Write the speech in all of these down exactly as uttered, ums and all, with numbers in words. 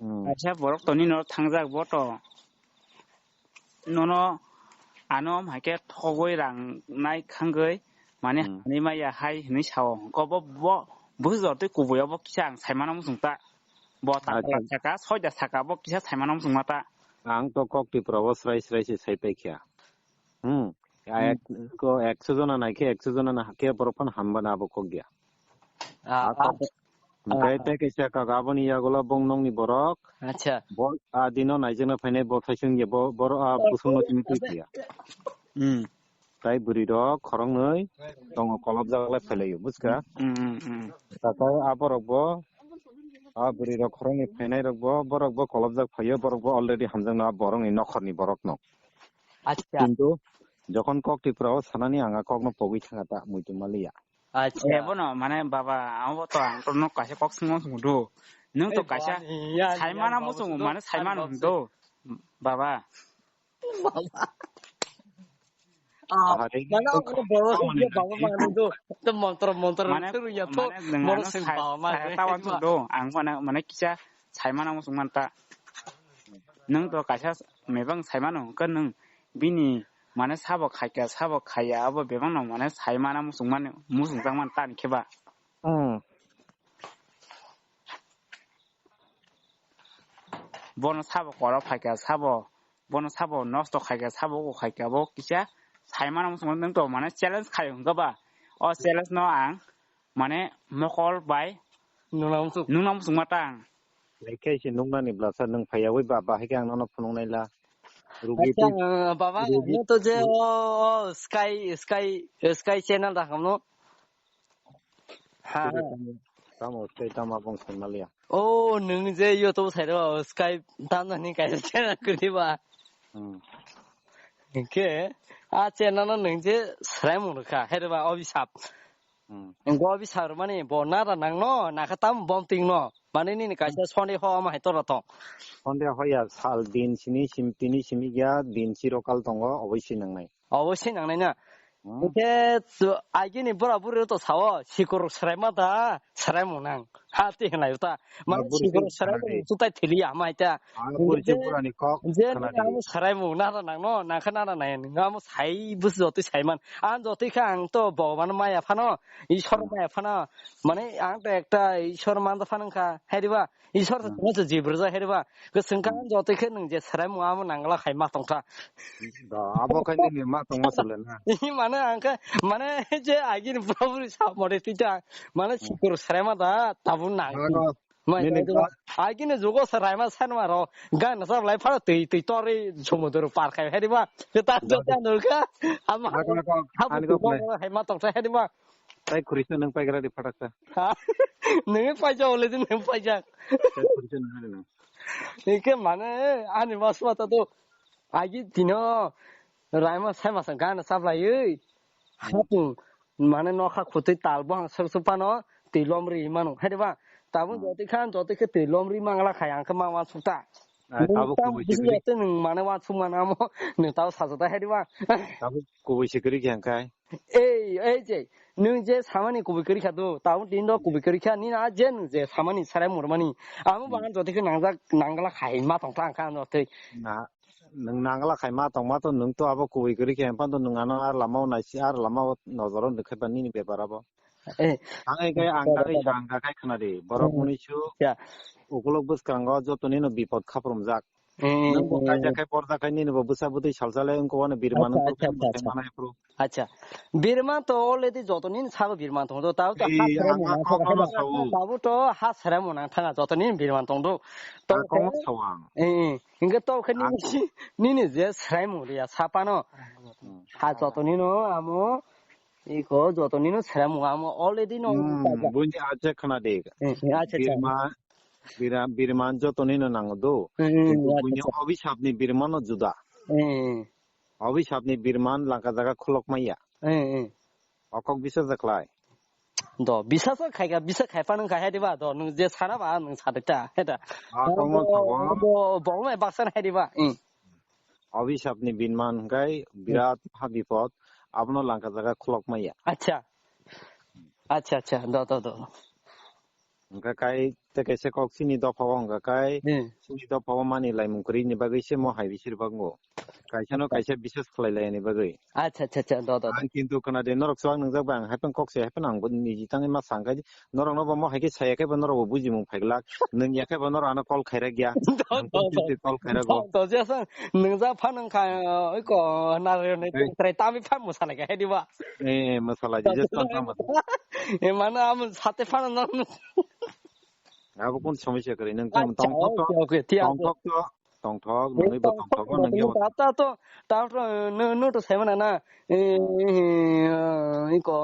Hmm. Kaisa borok toni no thangjak bo to. Nono ano hai khe thogwi rang nai khangwi mane Hmm. hani maya hai hinwi sao. Ko bo, bo bujo tei kubui obo kisa ang saimano muchung ta. Bo ta Acha. Saka, soida saka bo kisa saimano muchung ma ta. Ang to kok Tripura o srai srai se sai pai kha. Hmm. Ya Hmm. ek, ko ekso jona nai khe ekso jona na khe borok phano hamba na abo kok dia. Ah, A kok. Ah. Hingke Ah. tei kaisa kok aboni yagulo bong nokni borok. Acha. Bo a dino naijakna phainai bo thaisung ya bo, boro a busung no tini twi ya. Hmm. Tai bwrwi rok khoroknwi tongo kolobjak lai phailaio, buchka? Hmm, hmm, hmm. Tatai a borok bo, a bwrwi rok khoroknwi phainai rok bo, borok bo kolobjak phaio, borok bo already hamjakno a borokni nokhorni borokno. Acha. Kintu jokhon kok Tripura o sanani ang a kokno pogwi thanga ta muitu maliya. Acha. Eh, bono, mane, baba, amo to ang to nok kaisa kok swngo swngo do. Nwng to Eh, kaisa bani, ya, saimana ya, muchungo, baba, mane, saimana baba, do. Baba. Baba. Ah, Ahari, mana to ako ko baba, ko ko mane baba, nai. Mana do. To montro, montro, Mane, thuru ya to, mane, nwng moro ano sing sai, baba, sai, mane. Tawan to do. Ang mane, mane, kisa saimana muchung man ta. Nwng to kaisa mebang saimano, hwnkhe nwng bini mane sabo khaikha, sabo khaiya, abo bebakno mane saimana muchungmani, muchungjak man tani khe ba. Hmm. Bono sabo koro phaikha, sabo, bono sabo nosto khaikha, sabo uko khaikha, bo kisa saimana muchungmani nwng to mane challenge khaio hwnkhe ba. O challenge no ang mane mokol bai Nuna muchung. Nuna muchung ma tang. Hai khe se nuknani bwlasa nwng phaiyawi ba, bahai khe ang nono phunuknai la. Rugi Acha, twi, uh, baba, rugi no to je, twi. O, o, Sky, Sky, Sky channel da kamno. Ha, Sky ha. Tamo, tamo Sky tamo abong sanmaliya. O, nwng je YouTube sai ro, Sky tamna ni kaisa channel kuli ba. Hmm. Ke, a channel no nwng je srai mung kha, he ba, obisap. Hmm. Go bi sar mani bo nara nang no, nakha tam bom ting no. Mani nini kaisa Sunday ho ama hai tora tong. Sunday ho ya sal din sini sim tini simi ya din siro kal tongo oboi si nangnai. Oboi si nangnai na. Hmm. Ke to agini bora buri to sao sikur srai ma da srai mo nang. Ha ti hinai ta. Mani buri sikur si srai mo nangnai. Sutai thili ama hai ta. Ah, buri si bura ni kok. Je khana di. Amo srai mo nara nang no, nakha nara nai. Amo sai bus jotoi sai man. Ang jotoi kha ang to Bhagwan maya phano, Ishwar Hmm. maya phano, mane ang to ekta Ishwar manda phano kha, hai diba? Ishwar Hmm. to jibra ja hai diba? Ke sengka Hmm. ang jotoi khe nwng je srai mo amo nangla khai ma tong kha. Da, abo khai ni ma tong ma sole na. Mane ang khe, mane je agini bura buri sa mode tita, mane Hmm. sikur srai ma da, tabu nang. Ano, Mai nini dai dai. Ka- Ai kini jugo sa raima san ma ro. Gan sa lai phara twi twi tori somudro par khai hai ba. Ke ta Dai. Ta nurka. Ama. Nako, nako, ha ani bu ko ko play. Hai ma tok hai ba. Tai khuri se nang pai gra di phatak sa. Ha. Nang pai ja ole din nang pai ja. Tai khuri se nang hari nang. Ike mane ani mas ma ta to. Agi tino raima sai masa gan saplai oi. Hapung mane nokha khutui tal bohang suk suk pano twi lomri mano hai ba. Tabuk Hmm. jotoi khan jotoi khe twi lomri mangla khai ang khe ma wansuk ta. Ai, tabuk kubui se kwrwi. Jotoi nwng mane wansuk mana amo nwng tabuk sajota hai ba. Tabuk kubui se kwrwi khe ang khai. Ei, ei je, nwng je samani kubui kwrwi kha do, tabuk tin do kubui kwrwi kha, nini a je nwng je samani sarai murmani. Amo Hmm. bahan jotoi khe nangjak, nangla khai ma tong ta ang kha ano twi. Na, nwng nangla khai ma tong ma to nwng to abo kubui kwrwi khe, empan to nwng ano ar lama o naisi, ar lama o nojoro nwk khe ba nini bepar abo. Eh. Ang ai khe ang Baba, khe baba. Ang khe khna di. Borok Hmm. Muni su Ya. Ukulok bwskango joto nino bipod khaprum jak. Hmm. Nwng bo kaijak khai porjak khai nini bo bwsa bwtwi salsa le wngkha wano birman Acha, wngkha acha, acha, acha. Manai phuru. Acha. Birman to already joto nini sabo birman tong do. Tabo to Ei, ha ang sere mo a nang kok thang. No sao. Tabo to ha sere mo nang thang joto nini birman tong do. To A kok no sao ang. Eh, eh. Hingke to khe nini, nini je srai mung riya sapano. Hmm. Ha joto nino amo, iko joto nino srai mung amo already no. Hmm, buini acha khna de. Eh, eh, acha, acha. Birma, bira-, birman joto nino nango do. Hmm, hmm, kintu acha, buini acha. Obisap ni birman no juda. Hmm, hmm. Obisap ni birman langka jaga khulok maya. Hmm, hmm. O kok bisa jakhlai. Do, bisa sa khai ka, bisa khai pa nung khai hai diba, do, nung je sana ba, nung sa dekta, heta. Ah, tongmo thago. Bo, bo, bo, mai baksan hai diba, hmm. Obisap ni birman hingkai birat ha bipod, abono langka jaga khulok maya. Acha. Acha, acha, do, do, do. Hingka kai Tei kaisa kok chini dopha o hwnka kai, Hmm. Chini dopha o mani laimung kwrwi ni bagwi se mo hai bisir bango. Kaisa no kaisa biswas khlai lai ni bagwi. Acha, acha, acha, do, do, do. Ang kintu khna de norok swk nwngjak ba ang haipang kok se haipang ang bo niji tangwi ma sang kai norok no bo mo hai khe saya khe bo norok bo bujimung phai glak. Nwng ya khe bo norok ano call khaira gya. Do, Ang do, do. Kintu call khaira go. Do, do, jesa nwngjak phan wngkha, oi ko, na re ne Hey. Trai tami phan mo salai kha, hai di ba? Eh, mo salai di, Do, just do. Tang tang mo. E mano am sate phan no. Abo kun somosya kwrwi? Nwng tong, Acha, tongthok to, okay, okay, thik ase. Tongthok to, tongthok, Ei, nwngwi bo tongthok, tongthok, nwngwi bo tongthok. Ta, ta to, ta to, no, no to seven na. Eh, eh, iko,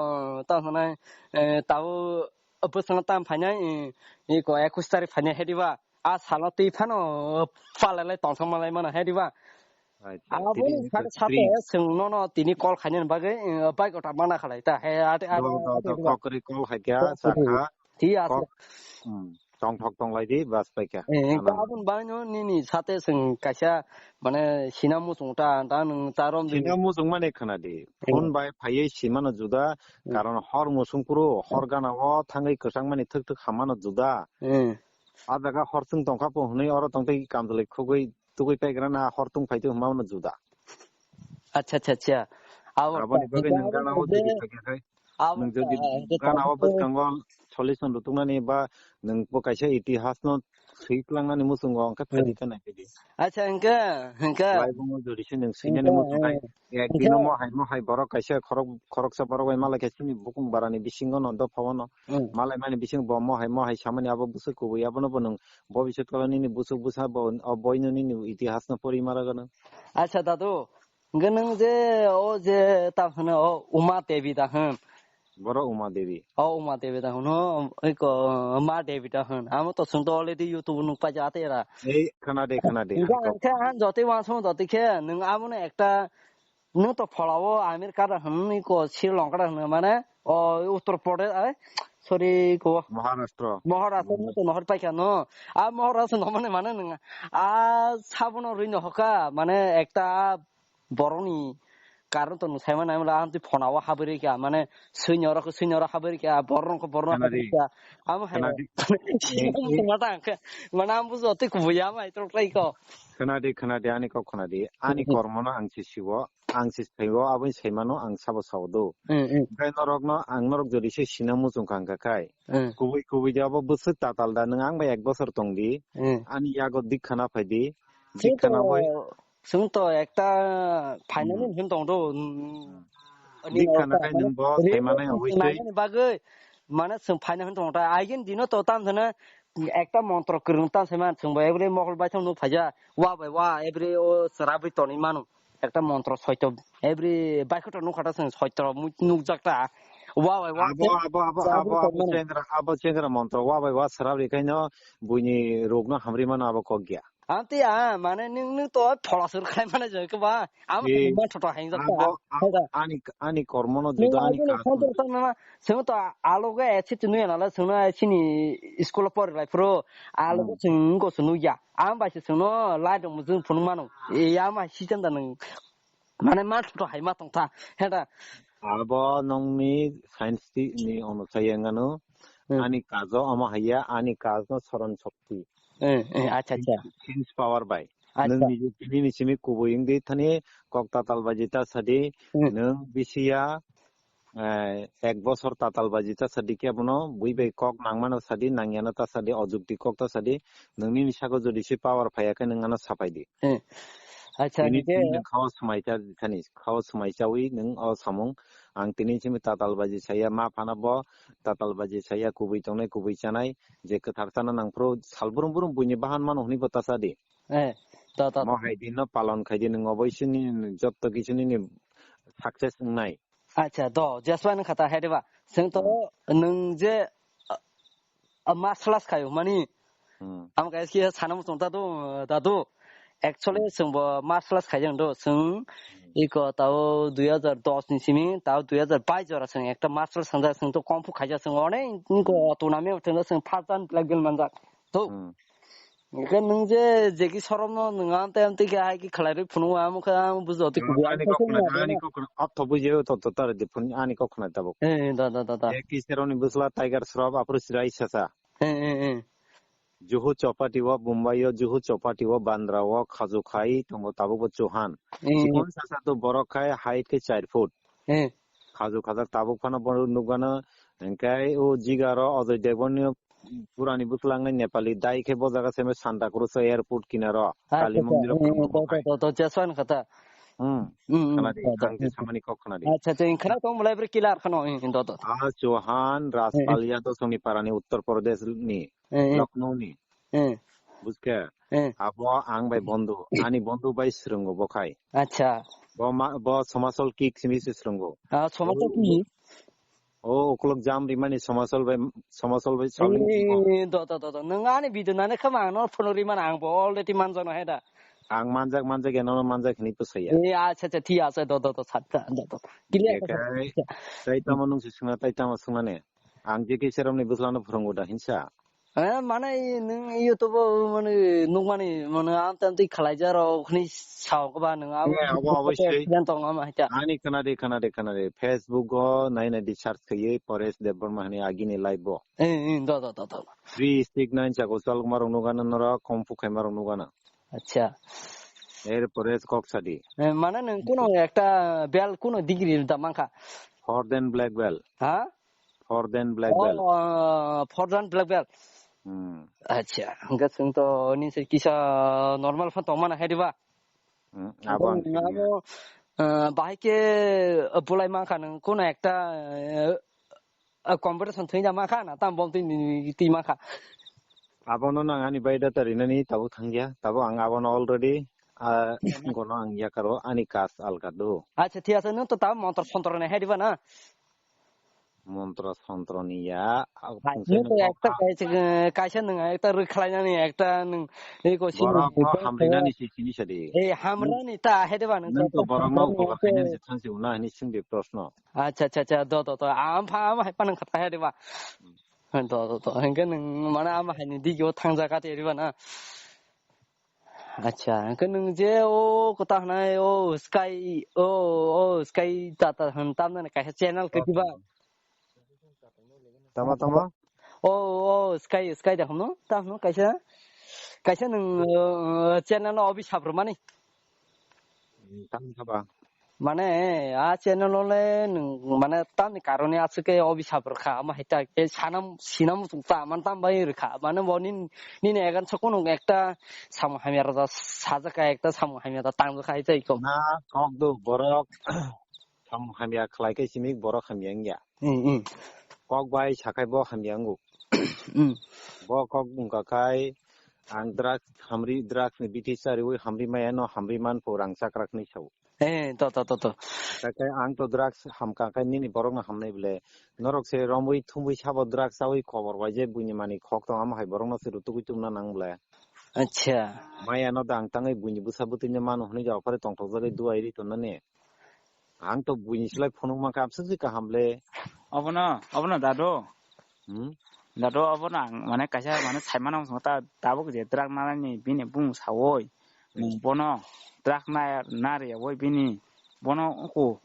ta sana, eh, tao, apa sana tam phanya, eh, iko, ekus tarik phanya, hediba. A salo twi phano, phalai lai tongthok malai mana, hediba. Acha, Abo tiri ni sate, sate, tiri. Sing no, no, tini call khainani bagwi, eh, bai kota mana khalai ta, he, ate, ate, Do, do, ate, do, ate, kokri call hai kya, kokri. Sakha. Thik ase. Kok, hmm, tongthok tonglai di, bas pai kha. Eh, Ano. Ka aboni bagwino nini sate chwng kaisa, mane, sina muchung ta, ta nwng charom di. Sina muchung mane khna di. Eh. Phone bai phaiwi simano juda, Hmm. Karon hor muchung phuru, hor gana o thangwi kwchang mani thwk thwk hammano juda. Eh. A jaga hor chwng tongkha po hwnwi oro tongtwi kamjwlwi khugwi tugwi paigra na hor tong phai tong hwnma no juda. Acha, acha, acha. Abo Aboni bagwi nwng gana o tigi thakya khai. Abo Nwng jodi ta, ta, gana o ta, bwskango chollish no lutuknani ba nwng bo kaisa itihas no swi tlangnani muchungo hwnkhe Hmm. phaidi khe nai phaidi. Acha, hwnkhe, hwnkhe. Lai bongo jodi se nwng swinani Hwnkhe, muchung hai. eh, Ek hwnkhe dino mo hai mo hai borok kaisa khorok, khoroksa borok bai malai khe chini bukung barani bisingo no dopha o no. Hmm. Malai mani bisingo bo mo hai mo hai samani abo bwswk kubui abono bo nwng bobiswt kalo nini bwswk bwsa bo o boino nini itihas no pori mara gano. Acha dadu, Hwnkhe nwng je o je ta hwno o Uma Devi ta hwn. Boro Uma Devi. O Uma Devi ta hwn, o iko Ma Devi ta hwn. Amo to chwng to already YouTube nuk paija ate era. Ei, khna de, khna de, Hwnkhe ang ang khe ang jotoi wansong jotoi khe nwng abono ekta nwng to phola o America ta hwn, iko Sri Lanka ta hwn, mane o Uttar Pradesh, ai, sorry, ko Maharashtra. Maharashtra nwng to nohor paikha no. A Maharashtra no mane, mane nwng a sabono rwino hoka, mane ekta borokni karon to nwng saimano, amla amtwi phonao habwi rwkha, mane, swinyoro khe swinyoro habwi rwkha, borokno khe borokno habwi Khanadi. Rwkha. Amo hai Khanadi. Sima mata ang khe, mane, ang bujo twi kubuya mai to try ko. Khanadi, khanadi, ani kok khanadi. Ani Hmm. Kormono ang se siwo, ang se saiwo, aboni saimano ang sabo sao do. Hmm, hmm. Omohai norokno, ang norok jodi se sina muchung kha hwnkha khai. Hmm. Kubui, kubui de abo bwswk tatal da, nwng ang bai ek bosor tong di. Hmm. Ani yago dik khana phai di. Dik khana bai. Chwng to ekta final Hmm. hin tong do. Hmm. Ani Dik khana orta khai mane nwng bo re-, thai manai re-, oboi se. Nainani bagwi mane chwng final hin tong ta. Aigin dino to tam thana ekta montro kwrwng tam se man chwng bo every mokol baithang nuk phaija. Wa bai wa every o chwrabwi toni manu. Ekta montro soito every baikhoto nuk khata chwng soito mu-, nukjak ta. Wa bai wa Abo, abo, abo, chwrabwi abo, abo tongmani. Chengra, abo chengra montro wa bai wa chwrabwi khaino buini rokno hamri mano abo kok ya. Amtwi a, mane nwng, nwng to phola sur khai mane jeng khe ba. Amo Ee, man thoto heng jak ta. Abo, a-, Hega. Ani, ani kormo no Nwng juda ani agini ka phone to tong na, chwng to alo ga echi tunu ya nala chwng na chini school por lai pro. Alo Hmm. Chwng go sunu ya. Am bai se chwng no lai dong mu jung phunu mano. E ya ma si chen da nwng. Mane man thoto hai ma tong ta. Heda. Abo nongni science ti ni ono sayang ano. Hmm. Ani kajo omo haiya, ani kajno soron shokti. Eh, eh, acha, acha. Sense power bai. Acha. Nwng niji tini ni simi kubui wngdi thani kok tatal baji ta sadi, Hmm. Nwng bisiya, eh, ek bosor tatal baji ta sadi khe abono bui bai kok nangmano sadi, nangyano ta sadi, ojukti kok ta sadi, nwng nini sako jodi se power phaiya khe nwng ano sapai di. Eh. Acha, Tini hingke tini nwng khao swmai cha thani, khao swmai chawi nwng o samung. Ang tini simi tatal baji saya, ma phano bo tatal baji saya, kubui tongnai, kubui chanai, je kwthar chana nang phuru sal brum brum buini bahan mano hwnwi bo ta cha di. Eh, ta, ta, ta. Mo hai din no palon khai di, nwng obo isini jotto kisu nini success wngnai. Acha, do, jeswai nang khata hai de ba. Chwng to Hmm. Nwng je, a, a, martial arts khayo mani. Hmm. Am kaya khe sana muchung ta do, ta do. Actually, Hmm. Chwng bo martial arts khaijang do. Chwng Hmm. Iko tao dui hajar dos ni simi, tao dui hajar bais jora chwng ekta martial arts sangjak, chwng to kung fu khaijak, chwng onek iko Hmm. Tournament thwngwi chwng first dan black belt manjak. To. Hmm. Hingke nwng je, je ki sorom no nwng ang tei amtwi khe hai ki khlai rwi phunuk ang khe ang bujo twi Tamo kubui ani ang kok khna, ani kok khna, atho buji o to, to tar di phun ani kok khna tabuk. Eh, eh, da, da, da, da. Je ki seroni bwsla Tiger Shroff aphuru Chirai Sasa. Eh, eh, eh. Juhu Chowpatty o, Mumbai o, Juhu Chowpatty o, Bandra o, khaju khai tongo tabuk bo Chauhan. Eh. Chikon sasa to borok khai height khe char foot. Eh. Khaju khajak tabuk phano bo nukgano, hingkhe o jigaro Ajoy Devgn ni purani bwswlangnai Nepali dai khe bo jaga seme Santa Cruz o airport kinaro, Ah, Kali acha, acha. Mondir o Eh, phano to, to, khai. To, to, cheswan kata. Hmm. Hmm, hmm, Khwnadi, to, to. Ang je samani kok khwnadi. Acha, acha, khna tong mulai bre kilar khano, eh, to, to. Ah, Chauhan, Eh, eh. Rajpal Yadav songni parani Uttar Pradesh ni, Eh, eh. Lucknow ni. Eh. Bujkhe? Eh. Abo ang bai bondhu, ani bondhu bai swrwngo bo khai. Acha. Bo ma, bo somasol kick simi se swrwngo. Ah, somasol kick? O, ukulok jam rimani somasol bai, somasol bai saling. Eh, do, do, do, do. Nwng ani video nani khama ang no phone rimani ang bo already manjano hai da. Ang manjak, manjak, eno manjak hini bwsaya. Eh, acha, acha, thik ase, do, do, do, sat, do, do. Clear. Bekai, tai tamo nung se sungna, tai tamo sungna ne. Ang je ke serom ni bwsla no phwrwngo da hinsa. Eh, mane, nwng YouTube o, mane, nukmani, mane, amtwi amtwi khalaijarok hwnwi sao ba nwng abo Eh, abo, abo, sei. Accident tong ama hacha. Ani khwnadi, khwnadi, khwnadi. Facebook o nai nai di search khaiwi Paresh Debbarma hwnwi agini live o. Eh, eh, do, do, do, do. Three six nine chakosal marok nugana norok, kung fu khai marok nugana. Acha. Er pore kok sadi. Eh, mane nwng kuno ekta belt kuno degree da mankha? Fourth dan black belt. Ha? Fourth dan black belt. Oh, uh, fourth dan black belt. Hmm. Acha, hwnkhe chwng to nini se kisa normal phan tongmana hai diba? Hmm, abo ang sini. Abo, uh, bahai khe, uh, bulai mankha nwng kuno ekta, uh, uh, competition thwina mankha na tam bom twi, twi mankha. Abono nang ani bai data rinani tabuk thangya. Tabuk ang abono already, uh, gono ang yakaro ani kas alka do. Acha, thik ase, nwng to tabuk montro sontro nai hai diba na? Montro sontro ni ya, a, Hai, phungsa nwng to no ekta kha. Kaisa, kaisa nwng ekta rwkhlainani ekta nwng, ei ko sini Borok no hamrinani se sini sadi. Ei, hamrani ta hai diba nwng Nwng to to borok no sontro ni ukobor ekta khainani se thansi una hini singdi proshno. Acha, acha, acha, do, do, do. Am pha, am hai panang kha ta hai diba. Do, do, do. Hwnkhe nwng mane ama haini digio thangjakha tei riba na? Acha, hwnkhe nwng je o kwta hwnai, o Sky, o, o Sky Tata hwn tamnani kaisa channel khe diba? Tama, tama? O, o Sky, Sky da hwno, ta hwno kaisa, kaisa nwng, o, channel no obi sabrumani. Tamo saba. Mane, a channel o le nwng, mane, tamni karone aswk khe obi sab rwkha, ama hai ta khe sanam, sinam muchung ta, man tam bai rwkha. Mane, bo nin, nini egan sa kunu ekta samung hamya rwda sajak kha, ekta samung hamya da tangjak kha, hai tai ko. Na, kok do, borok samung hamya khlai khe simi borok hamya wngya. Hmm, hmm. Kok bai sakhai bo hamya wngo. Hmm. Bo kok wngkha khai, ang drugs hamri, drugs ni bithi chariwi hamri maya no hamri man pho rang chakrak ni sao. Eh, to, to, to, to. Kakai ang to drugs hamka kai nini borok no hamnai bole. Norok se romwi thumwi sabo drugs chawi khobor bai je buini mani khok tong amo hai borok no se rutugwi tumna nang bole. Acha. Maya no dang tangwi buini bwsa bwtwi no mano hwnwi jao phare tongthok jagwi duai ri tonnani. Ang to buini slai phunuk mankha, amswk se kaham le. Obono, obono dado. Hmm? Dado obono ang mane kaisa mane saimano ta tabuk je drug nanani bini bung sawoi. Hmm. Bono drug na, na riyawoi bini. Bono uku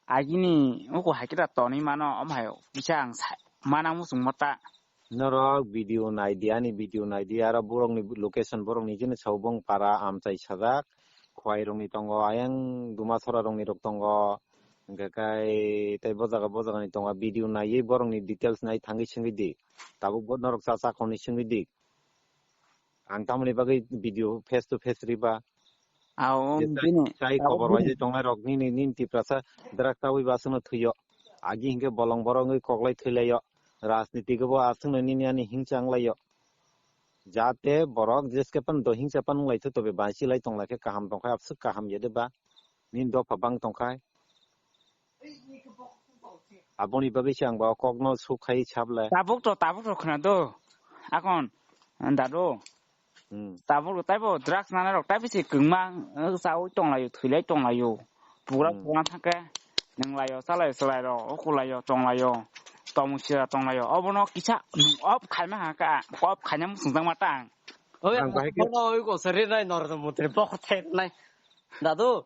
agini uku hakira toni mano, omo hai kisa ang sa-, mana muchung mota. Norok video nai di, ani video nai di, aro borok ni location borok ni jini sao bong para amchai sajak, khwai rok ni tongo, ayang duma sora rok ni rok tongo, hingkhe kai tei bo jaga bo jaga ni tongo, video naiwi borok ni details nai thangwi swngwi di, tabuk bo norok cha cha khoni swngwi di. Ang tamoni bagwi video face to face riba. Ao, je chai, bini, chai ao, khobor bai bini. Je tongnai rok nini, nini Tiprasa drug chawi ba aswkno thwiyo. Agi hinkhe bolong borok wngwi koklai thwilaio. Rajniti khe bo aswkno nini ani hingcha wnglaio. Jate borok jeske pan do hingcha pan wnglaitho tobe bansi lai tonglaikhe kaham tongkhai, aswk kaham ya de ba. Nini dopha bang tongkhai. Aboni bagwi se ang ba o kokno suk khai sable. Tabuk to, tabuk to khna do. Akon, dado. Hmm. Tabuk to taibo drugs nana rok taibo se kwngma, eh, chawi tonglaio, thwilai tonglaio. Pugra Hmm. pugra thangkhe, nwnglaio, chalaio, chwlairok, ukulaio, tonglaio, tomung sira tonglaio. Obono kisa, off khaima hakha, off khaina muchungjakma ta ang. Oi, ang bahai khe bono oi ko sari nai Narendra Modi ni bokor thai nai. Dadu.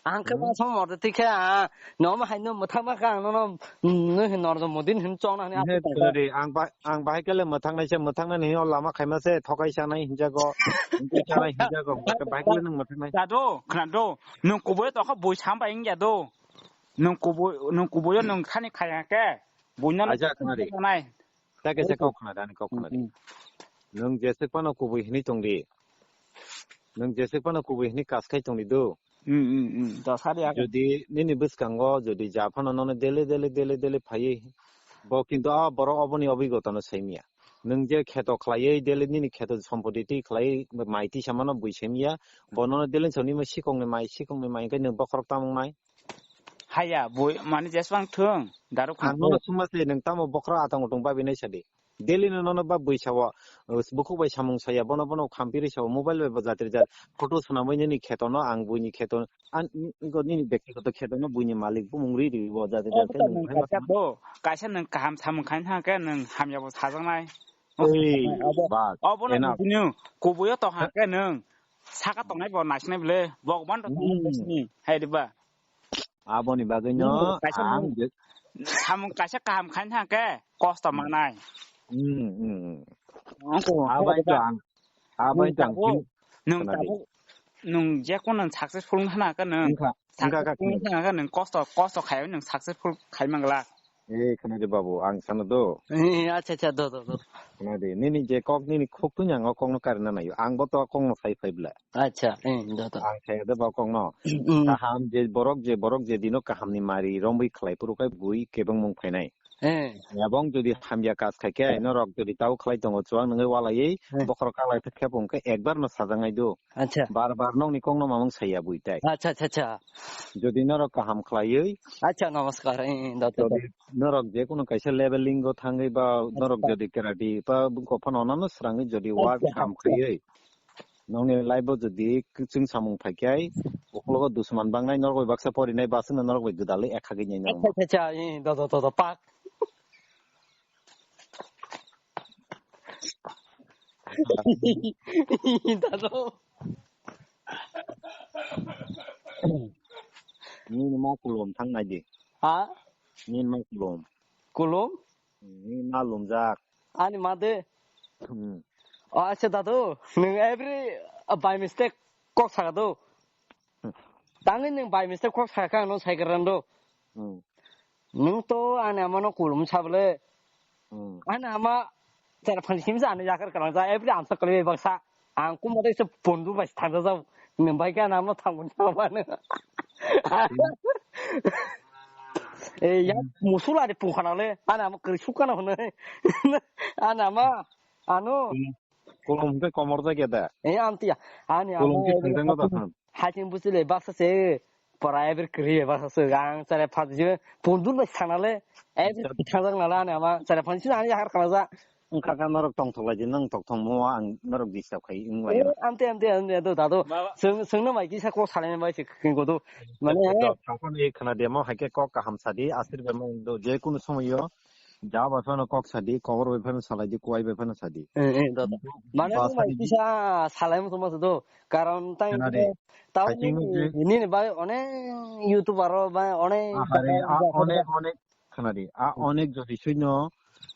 Ang khe Hmm. ma som morde tikhe, ah, no ma hai no mwthang ma kha, ang no, no, no hin nor do modin hin chong na hin He, apit tong kha. Khwna di, ang ba, ang bahai kele mwthang nai se, mwthang nai hin o lama khaima se, thokai sa nai hinjago, hinjai sa nai hinjago, bahai kele nung mwthang nai. Dadu, khwna do, nung kubui to kha bui sam bai wngya do. Nung kubui, nung kubui o nung thani khaya khe, bui no Aja, khwna di. Nai. Ta khe se kok khwna di, ani kok khwna di. Hmm, hmm. Nung jeswk phano kubui hinwi tong di. Nung jeswk phano kubui hinwi kas khai tong di do. Hmm, hmm, hmm. Da sari aga. Jodi nini bwskango jodi ja phano nono dele, dele, dele, dele phaiwi, bo kintu a borok oboni obigotano saimya. Nung je kheto khlaiwi dele nini kheto sompoti twi khlaiwi mai twi samano bui saimya, bo nono dele soni mai sikongni mai, sikongni mai hwnkhe nung bokhorok tamung nai. Haya, bui, mani jeswang thung, daru khang. Ang nono suma se, nung tamo bokhorok atang utung babi nai sadi. Daily no nono ba bui sao, uh, bukhuk bai samung saya, bono bono khampiri sao, mobile bai bo jatri jat, photo swnamwi nini kheto no, ang buini kheto, an, nini bektigoto kheto no buini malik bumung ri ri bo jatri jat khe nung nung hai ma kaisa sana. Bo, kaisa nung kaham samung khaina hwnkhe nung hamya bo sajaknai. Ei, obo, bas, obo no enough. Butini, kubuyo tong hwnkhe nung, saka tongnai bo naisinai bole, Bhagwan to tongnai Hmm. Bole sini, hai diba? Aboni bagwi no Nini kaisa ang nung je samung kaisa kaham khaina hwnkhe kosto manai. Hmm, hmm, hmm. Ang ko Abai to ang, abai nung to ang tabuk, kin-, nung khwna di. Tabuk, nung je kono successful wngna hwnkhe nung wngkha, wngkha, wngkha, successful wngna hwnkhe nung kosto, kosto khaiwi nung successful khai mangla. Eh, khwna di babu, ang sana do. Eh, acha, acha, do, do, do. Khwna di, nini je kok nini khuk twi ang o kok no karina naio. Ang bo to kok no sai phai bla. Acha, eh, do, do. Ang khe de ba kok no. Mm. Kaham je borok je borok je dino kaham ni mari romwi khlai phuru khe bui kebeng mung phainai. Eh. Ebong jodi hamya kas khai khe norok jodi tau khlai tongo chuang nungwi walaiwi Eh. bokhorok kaklai thak khe bo hwnkhe ekbar no sajaknai do. Acha. Bar bar nokni kok no mamung saiya bui tai. Acha, acha, acha. Jodi norok kaham khlaiwi Acha, namaskar. Eh, eh, do, do, do. Jodi norok je kono kaisa leveling o thangwi ba norok Acha. Jodi karate ba bukok phano nano swrangwi jodi work Acha, kam acha. Khaiwi. Nokni life o jodi kwchwng samung phaikhe, ukologo dusman bangnai, norok bai baksa porinai, baswkno norok bai gwdalwi ekha gini nang. Acha, acha, acha, eh, do, do, do, do, pak. Dado. Nini ma kulum thang nai di. Ha? Nini ma kulum. Kulum? Nini ma lumjak. Ani ma de. Hmm. O, acha dado, nwng every, uh, by mistake kok saka do. Hmm. Tangwi nwng by mistake kok saka ang no sai kwrwng do. Hmm. Nwng to ani ama no kulum sa bole. Hmm. Ani ama chera phan sim sa ani yakar kwrwng sa every amsa kwlwi baksa. Ang kuma de se pondu bai thang sa nwng bai ka nama thang sa ba ne. Hmm. Eh, ya Hmm. Musula de pung khana le. Ani ama kwrwi suk kana hone. Ani ama ano. Hmm. Kolom hwnkhe komor jaga da? Eh, amtiya. Ani kolom ama khe ebre thangjakno da khatung. Hating busi le baksa se, pora ebre kwrwi baksa se, ang chare phat je, pondur bai sana le, ebre Acha. Thangjak nala ani ama, chare phan sina ani har khana ja. Wngkha kha norok tongthok lai di, nwng tongthok mo ang norok disturb khai wng lai. Eh, amte, amte, amte, do, dado. Baba. Swng, swngno mai kisa kok salai bai se king kodo. Mane, do, thangphani khana demo, hai khe kok kaham sadi, asir bai mo do, je kunu somoyo. Ja bai phano kok sadi, kobor bai phano salai di, kuai bai phano sadi. Eh, eh, do, do. Mane ba nung bai sadi. Kisa salai mo tongma do. Karon tang khana de. Tao khaiching nini, je nini bai onek YouTuber ro bai onek Ahare, a onek, onek khana de. A onek jodi suino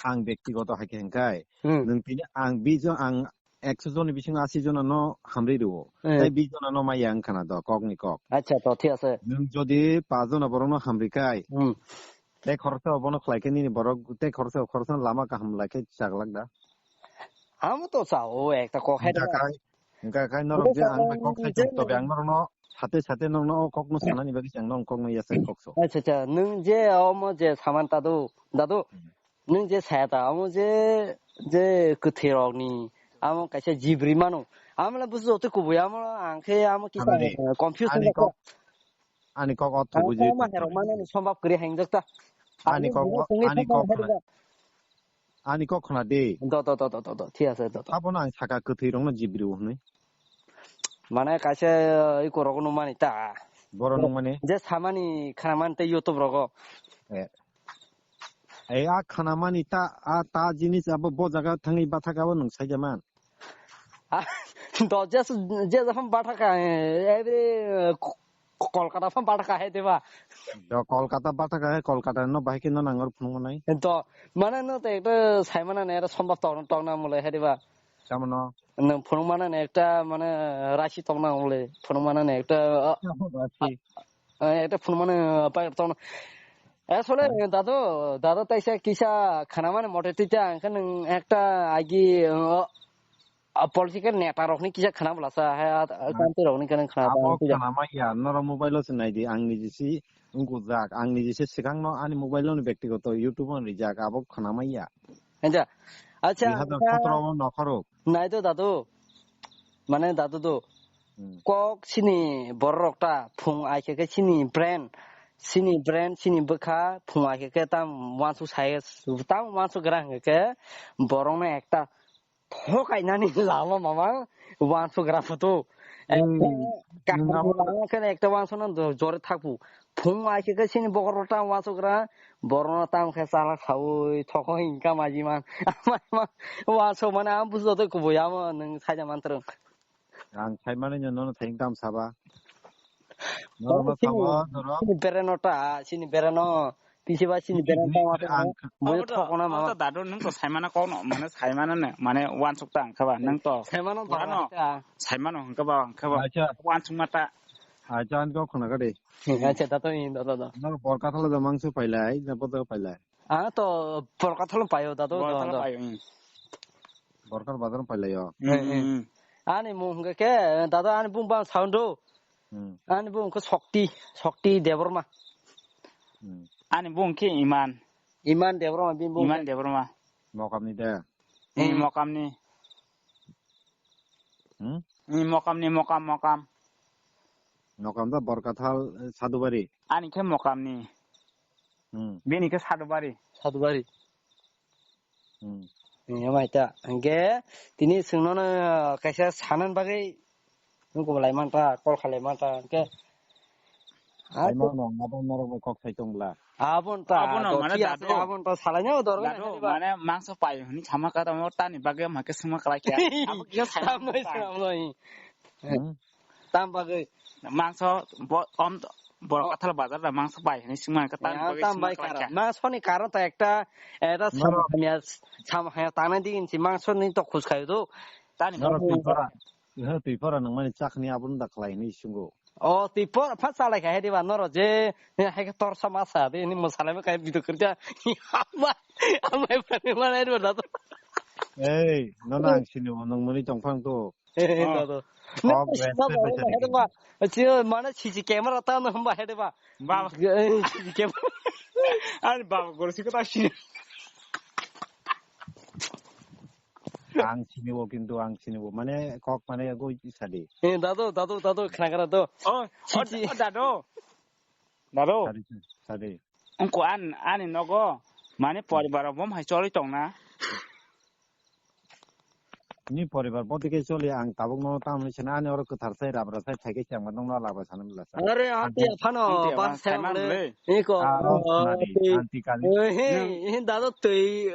ang bektigoto hai khe hengkai. Hmm. Nung tini ang bijo ang ekso joni bisingo asi jona no hamri rwo. Eh. Tai bijo no maya ang khana do, kok ni kok. Acha, to thik ase. Nung jodi pa jona borok no hamri kai. Hmm. Tei khoroksa bono khlai khe nini borok tei khoroksa, khoroksa lama kaham lai khe chaglak da? Amo to cha o ekta kok hai da. Hwnkha khai, hwnkha khai norok je ang bai kok sai tong, tobe ang norokno sate sate norokno o kokno sanani bagwi se ang norokno kokno yasai kok so. Acha, acha, nwng je omo je saman ta do, dadu, hmm. Nwng je saya ta, omo je, je kwthwi rokni, amo kaisa jibri mano. Amo le busu joto kubui, amo ang khe amo kisa, ani, eh, confuse ani wngkha. Kok, ani kok o thubu je. Ang khe ma herok mano ni sombab kwrwi hai wngjak ta. Ani kok, ani kok khna, ani kok khna di. Do, do, do, do, do, do, thik ase, do, do. Abono ang saka kwthwi rokno jibri o hwnwi. Mane kaisa, eh, iko rogo nung mani ta. Boro nung mani? Je samani khana mani tei YouTube rogo. Eh. Ei, a khana mani ta, a ta jinis abo bo jaga thangwi bathak abo nwng saija man. Ah, do je, je jakham bathak, eh, every, eh, Kolkata phan bathakha hai diba? Do Kolkata bathakha hai, Kolkata no bahai khe no nangor phunuk manai. To, mane no to ekta saimana ne era sombab tokna, tokna mole hai diba? Samono. Nwng phunukmani ekta mane rashi tongna wngli, phunukmani ekta, ah, Rashi. Ah, ekta phunukmani, ah, pai tongna. Asole, Hai. Dadu, dadu taisa kisa khanamani mote tita, ang khe nwng ekta agi, ah, ah, political neta rokni kisa khana bwlasa, hai, ah, Ah. Kanti rokni khe nwng khana Abo bwlasa. Khanamaya, norok mobile o se naidi, ang niji si wngkujak, ang niji se swkangno ani mobile o ni bektigoto YouTube o rijak, abo khanamaya. Acha, acha, Dui hazar sotro o nokhorok. Nai do dadu. Mane dadu do. Hmm. Kok sini borok ta phung ai khe khe sini brand. Sini brand, sini bwkha phung ai khe khe tam wansuk sai, tam wansuk gra hwnkhe khe borok no ekta thokai nani lama mama wansuk gra photo. Hmm. Ekta Nwng abo kaham lama khe ekta wansuk no jore thakpu. Phung ai khe khe sini bokhorok tang wansuk gra, borokno tang khe chalak saui thokho hingka maji man. Ama, ama, wansuk mane ang bujo tei kubui amo nwng saida mantrwng. Ang sai mani no nono theng tam saba. Nono sabo, sini, norok. Sini bereno ta, sini bereno. Pisi ba sini bereno ta wansuk ang mane. Bujo thokona mama. Dadu nwng to saimana kokno, mane saimana ne, mane wansuk ta ang khaba, nwng to. Saimano purano, ta. Saimano hingka ba, hingka ba. Acha. Wansuk mata. Acha, ang kok khna kade. Acha, tato in, tato, tato. Nang Borkathalo da mangso pailai, na poto pailai. Ah, to Borkathalo paio, tato, Borkathalo tato. Paio, hmm. Borkar bazar pailai yo. Hmm, hmm. Ani mung hwnkhe, tato ani bung bang sound o. Hmm. Ani bung khe Shokti, Shokti Debbarma. Hmm. Ani bung khe Iman. Iman Debbarma, bini bung Iman khe. Debbarma. Mokamni de. Hmm, hmm. Mokamni. Hmm? Ni mokam ni mokam, mokam. Mokam da Borkathal, eh, Sadubari. Ani khe mokam ni. Hmm. Bini khe Sadubari. Sadubari. Hmm. Ni amai ta. Hingke tini singno no kaisa sanan bagwi nung ko lai manta, kol khalai manta. Hingke Ai, no, no, abo norok bai kok sai tong bla. Abon ta, Abono, do, mane, ti ase, dado. Abon ta, salai nyago dor, Dado, mane, mangso pai hwnwi sama ka tamo, tani bagwi ama khe swngma kwlai khe. Abo kisa sai Tam bai ta. Swngma bai. Hmm? Tam bagwi. Mangso, bo, om, Borok Kathal bazar da mangso pai hwnwi swngma ka, tani Ya, bagwi tam swngma bai kwlai karon. Khe. Mangso ni karon ta ekta, eta Norok. Sam hamya, sam hamya tanai digin si mangso ni to khus khayo do. Tani Norok bagwi. Twi pora, he, twi pora nang mani chakni abon da khlai hwnwi swnggo. O, twi por, pha chalai kha, hedi ba, noro je, he, hai khe torsa ma sa de, ni mwsalai ma kha, video kwrwkya. Ama, ama, ama, ma, ma, ma, ma. Ei, no, no, ang sini bo, nang mani tong phang to. He, he, Oh. To, to. Kok Nang respect sima bai ba, sari hedi ba. Chi, mana C C camera ta no hamba hedi ba. Baba. Eh, C C camera. Ani baba goro si kota sini. Ang sini bo, kintu ang sini bo. Mane kok mane go sadi. Eh, dado, dado, dado, khna khna do. Oh, oh, Sisi. Oh, dado. Dado. Sadi, sadi. Ungko an, ani nogo, mane poribar bom hai choli tongna. Ni poribar boti ke choli ang tabuk no tamni sene ani oro kwthar sai rabra sai thai ke changma nong no laba sana mila sa. Are, aunty, aunty, phano, aunty, ba, aunty, sai phano mle. Iko, Ah, oh, oh, aunty, aunty. Aunty kali. Eh, he, he, dado tei.